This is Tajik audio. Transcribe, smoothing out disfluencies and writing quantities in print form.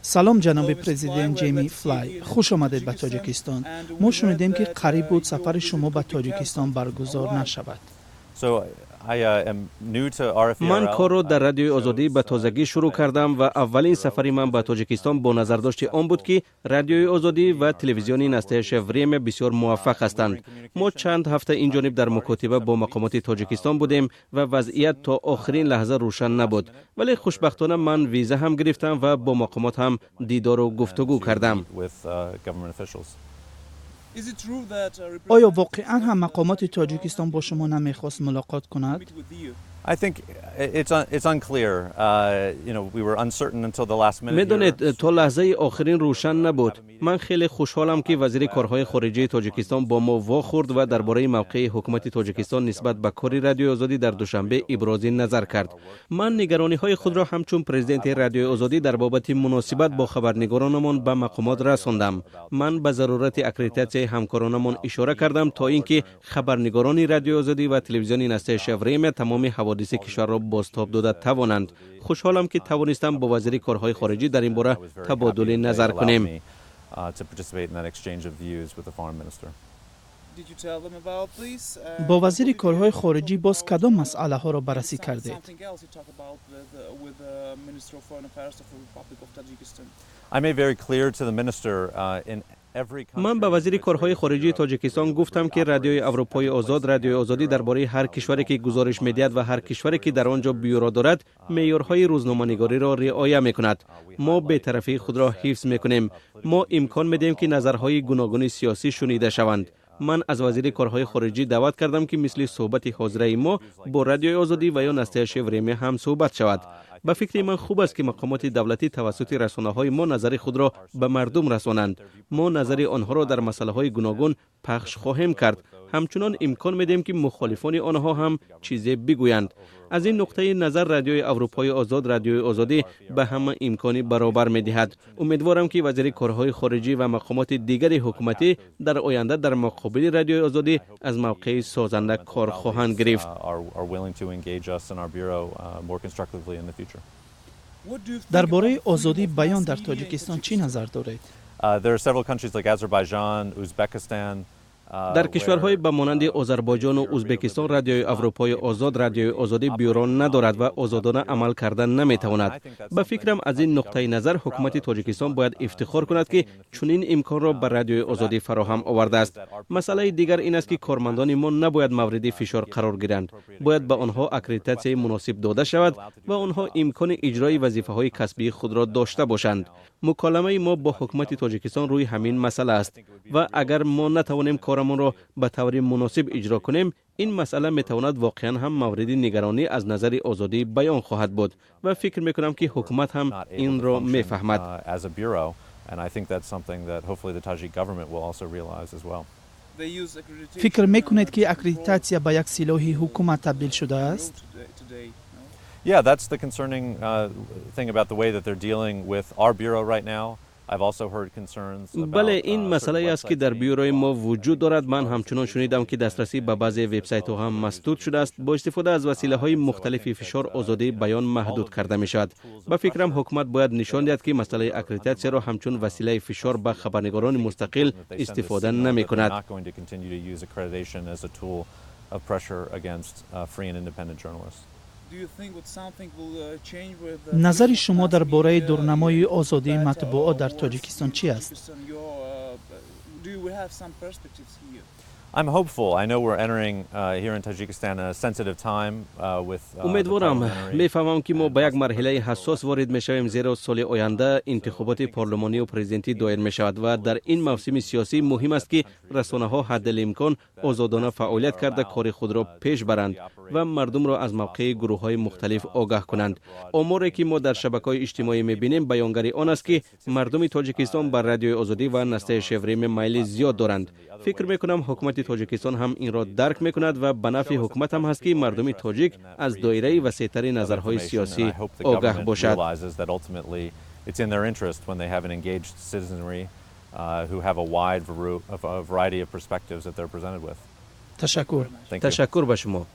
Салом, ҷаноби президент Ҷейми Флай, хуш омадед ба Тоҷикистон. Мо шунидем, ки қариб буд сафари шумо ба Тоҷикистон баргузор нашавад. Ман корро дар Радиои Озодӣ ба тозагӣ шурӯъ кардам ва аввалин сафари ман ба Тоҷикистон бо назардошти он буд, ки Радиои Озодӣ ва телевизиони «Настоящее время» бисёр муваффақ ҳастанд. Мо чанд ҳафта инҷониб дар мукотиба бо мақомоти Тоҷикистон будем ва вазъият то охирин лаҳза рӯшан набуд, вале хушбахтона ман виза ҳам гирифтам ва бо мақомот ҳам дидору гуфтугӯ кардам. Оё воқеан ҳам мақомоти Тоҷикистон бо шумо намехост мулоқот кунад? I think it's unclear. We were uncertain until the last minute. Медонед, то лаҳзаи охирин рӯшан набуд. Ман хеле хушҳолам, ки вазири корҳои хориҷии Тоҷикистон бо мо вохӯрд ва дар бораи мавқеи ҳукумати Тоҷикистон нисбат ба кори Радиои Озодӣ дар Душанбе ибрози назар кард. Ман нигарониҳои худро ҳамчун президенти Радиои Озодӣ дар бобати муносибат бо хабарнигоронамон ба мақомот расондам. Ман ба зарурати аккредитатсияи ҳамкоронамон ишора кардам, то ин ки хабарнигорони Радиои Озодӣ ва телевизиони «Настоящее время» тамоми ҳаводиси кишварро бозтоб дода тавонанд. Хушҳолам, ки тавонистам бо вазири корҳои хориҷӣ дар ин бора табодули назар кунем. To participate in that exchange of views with the foreign minister. Бо вазири корҳои хориҷӣ боз кадом масъалаҳоро баррасӣ кардед? I made very clear to the minister in every country. Ман ба вазири корҳои хориҷии Тоҷикистон гуфтам, ки Радиои Аврупои Озод, Радиои Озодӣ дар бораи ҳар кишваре, ки гузориш медиҳад, ва ҳар кишваре, ки дар он ҷо бюро дорад, меъёрҳои рӯзноманигориро риоя мекунад. Мо бетарафии худро ҳифз мекунем. Мо имкон медиҳем, ки назарҳои гуногуни сиёсӣ шунида шаванд. Ман аз вазири корҳои хориҷӣ даъват кардам, ки мисли суҳбати ҳозираи мо бо Радиои Озодӣ ва ё «Настоящее время» ҳам суҳбат шавад. Ба фикри ман, хуб аст, ки мақомоти давлатӣ тавассути расонаҳои мо назари худро ба мардум расонанд. Мо назари онҳоро дар масъалаҳои гуногун пахш хоҳем кард. Ҳамчунон имкон медиҳем, ки мухолифони онҳо ҳам чизе бигӯянд. Аз ин нуқтаи назар Радиои Аврупои Озод, Радиои Озодӣ ба ҳама имкони баробар медиҳад. Умедворам, ки вазири корҳои хориҷӣ ва мақомоти дигари ҳукуматӣ дар оянда дар муқобили Радиои Озодӣ аз мавқеи созанда кор хоҳанд гирифт. Are willing to engage us in our bureau more constructively in the future. Дар бораи озодии баён дар Тоҷикистон чӣ назар доред? There are several countries like Azerbaijan, Uzbekistan, Дар кишварҳои ба монанди Озарбойҷону Узбекистон Радиои Аврупои Озод, Радиои Озодӣ бюро надорад ва озодона амал кардан наметавонад. Ба фикрам, аз ин нуқтаи назар ҳукумати Тоҷикистон бояд ифтихор кунад, ки чунин имконро ба Радиои Озодӣ фароҳам овардааст. Масъалаи дигар ин аст, ки кормандони мо набояд мавриди фишор қарор гиранд. Бояд ба онҳо аккредитатсияи муносиб дода шавад ва онҳо имкони иҷрои вазифаҳои касбии худро дошта бошанд. Муколамаи мо бо ҳукумати Тоҷикистон рӯи ҳамин масъала аст ва агар мо натавонем корамонро ба таври муносиб иҷро кунем, ин масъала метавонад воқеан ҳам мавриди нигаронӣ аз назари озодии баён хоҳад буд ва фикр мекунам, ки ҳукумат ҳам инро мефаҳмад. As a bureau, and I think that's something that hopefully the Tajik government will also realize as well. Фикр мекунед, ки аккредитатсия ба як силоҳи ҳукумат табдил шудааст? Yeah, that's the concerning thing about the way that they're dealing with our bureau right now. Бале, ин масъалае аст, ки дар бюрои мо вуҷуд дорад. Ман ҳамчунон шунидам, ки дастрасӣ ба баъзе вебсайтҳо ҳам масдуд шудааст. Бо истифода аз василаҳои мухталифи фишор озодии баён маҳдуд карда мешавад. Ба фикрам, ҳукумат бояд нишон диҳад, ки масъалаи аккредитатсияро ҳамчун василаи фишор ба хабарнигорони мустақил истифода намекунад. Of pressure against free and independent journalists. Назари шумо дар бораи дурнамои озодии матбуот дар Тоҷикистон чӣ аст? I'm hopeful. I know we're entering here in Tajikistan a sensitive time with Умедворам. Мефаҳмам, ки мо ба як марҳилаи ҳассос ворид мешавем, зеро соли оянда интихоботи парлумонию президентӣ доир мешавад ва дар ин мавсими сиёсӣ муҳим аст, ки расонаҳо ҳаддалимкон озодона фаъолият карда, кори худро пеш баранд ва мардумро аз мавқеи гурӯҳҳои мухталиф огаҳ кунанд. Оморе, ки мо дар шабакаҳои иҷтимоӣ мебинем, баёнгари он аст, ки мардуми Тоҷикистон ба Радиои Озодӣ ва «Настоящее время» майли зиёд доранд. Фикр мекунам, ҳукумати Тоҷикистон ҳам инро дарк мекунад ва ба нафъи ҳукумат ҳам ҳаст, ки мардуми тоҷик аз доираи васеътари назарҳои сиёсӣ огаҳ бошад. It's in their interest when they have an engaged citizenry who have a wide variety of perspectives that they're presented with. Ташаккур. Ташаккур ба шумо.